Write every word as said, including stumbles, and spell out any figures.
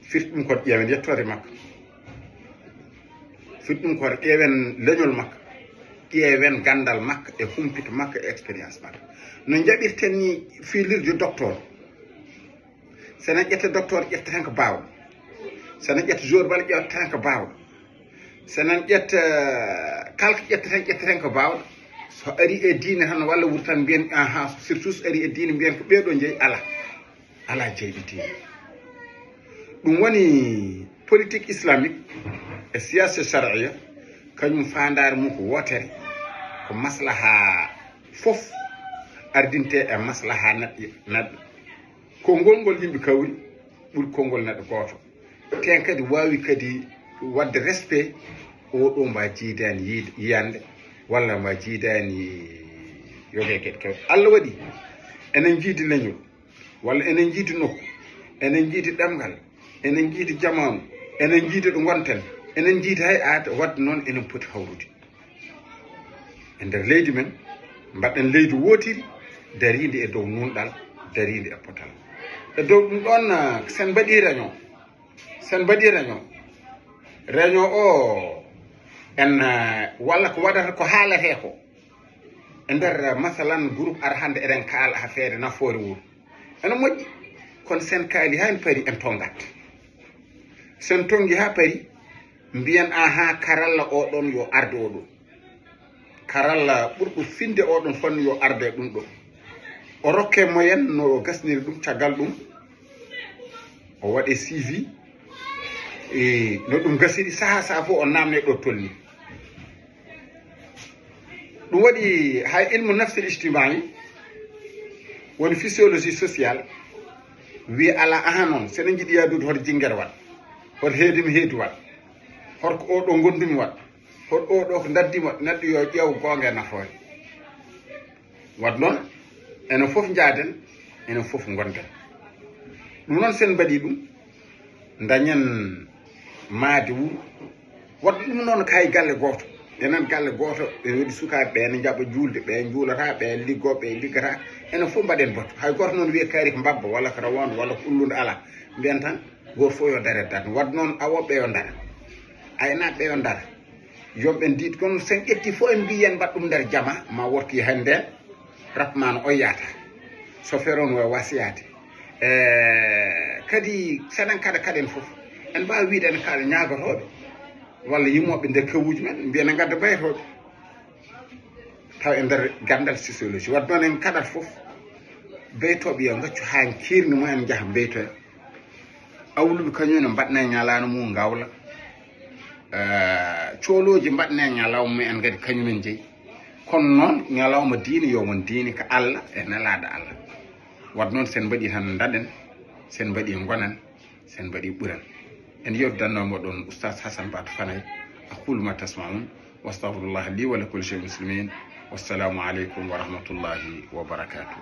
Firti ɗum ko ƴeewen yettoore makko. Firti ɗum ko ƴeewen leñol makko. Ƴeewen ganndal makko e humpito makko e expérience makko. No njaɓirten ni fiilirde docteur. So enen ƴetta docteur, ƴetta tan ko baawɗo. So enen ƴetta joueur bal, ƴetta tan ko baawɗo. So enen ƴetta, eh, kalko ƴetta tan, ƴetta tan ko baawɗo. So ari e diine tan walla wuro tan mbiyen, aha, surtout so ari e diine mbiyen ko ɓeeɗo jeyi, ala. Ala jeyɗo diine. Ɗum woni politique islamique e siyasa shar'iyya, kañum faandaare mum ko wootere, ko maslaha fof ardinte e maslaha neɗɗo, neɗɗo. Konngol ngol yimɓe kawri ɓuri konngol neɗɗo gooto. Teen kadi waawi kadi waɗde respect, oɗo mba jiidaani yiide, yiyande, walla mba jiidaani yoga e geɗe kewɗe. Allah waɗi enen njiidi leñol, walla enen njiidi nokku, enen njiidi ɗemngal, enen njiidi jamaanu, enen njiidi ɗo ngonten, enen njiidi hay aada, waɗde noon enen poti hawrude e nder leydi men, mbaɗen leydi wootiri, dariindi e dow nuunɗal, dariindi e potal. E dow ɗum ɗoon, ah, sen mbaɗii réunion, sen mbaɗii réunion, réunion o en, ah, walla ko waɗata ko haaletee ko e nder, ah, masalan, groupe ar hannde eɗen kaala affaire nafoore wuro. Ene moƴƴi, kono sen kaali haa en pari en tonngat. Sen tonngi haa pari, mbiyen, aha, karalla oɗon yo arde oɗon. Karalla ɓurɗo finde oɗon fannu yo arde ɗum ɗo. O rokke moyen no o gasniri ɗum, caggal ɗum o waɗe suivi, e no ɗum gasiri, saha saha fof o namne ɗo tolni. Ɗum waɗi hay ilmu nafsil ijtimai, woni physiologie sociale, wi ala, aha noon, so eɗen njiɗi yaadude hoto jinngere waɗ, hoto heedimi heedi waɗ, hoto ko oɗo ngonndumi waɗ, hoto oɗo ko ndaddimi waɗ, neɗɗo yo ƴeew goonga e nafoore. Waɗ noon, enen fof njaaden, enen fof ngonden. Ɗum noon, sen mbaɗi ɗum, dañen maadi wuro. Waɗ ɗum noon ko hay galle gooto. Enen galle gooto, ɓe waɗi sukaaɓe, ɓe ene njaɓa juulde, ɓe njuulata, ɓe liggo, ɓe liggata. Enen fof mbaɗen batu. Hay gooto noon wiya kaari ko mbabba, walla ko rawondo, walla ko ullundo, alaa. Mbiyen tan, gooto fof yo dare darnde. Waɗ noon, awooɓe ɓe yo ndara. Aynaaɓe ɓe yo ndara. Yom ɓe ndiit, kono sen ƴetti fof en mbiyen mbaɗ ɗum nder jama, ma wotki hannde. Rap man o yaata. Chauffeur on wa wasiyaade. E kadi, so eɗen kaɗa kaɗen fof, en mbaawa wiyde ene kaɗa ñaagotooɓe walla yimooɓe nder kawuuji men, mbiya ne ngadda baytooɓe. Taw e nder ganndal sociologie. Waɗ noon en kaɗat fof, beytooɓe yo ngaccu haa kirni mumen njaha mbeytoya. Awluɓe kañum ne mbaɗne ñalaano mum ngawla. Eh, coolooji mbaɗne ñalawma mumen kadi kañumen jeyi. Kono noon, ñalawma diine yo won diine ka Allah e nelaaɗo Allah. Waɗ noon, sen mbaɗi tan ndaɗen, sen mbaɗi ngonen, sen mbaɗi ɓuren. En yewtidannooma ɗoon Oustaz Hassan Batou Fanay. أقول ما تسمعون، وأستغفر الله لي ولكل شيء المسلمين. والسلام عليكم ورحمة الله وبركاته.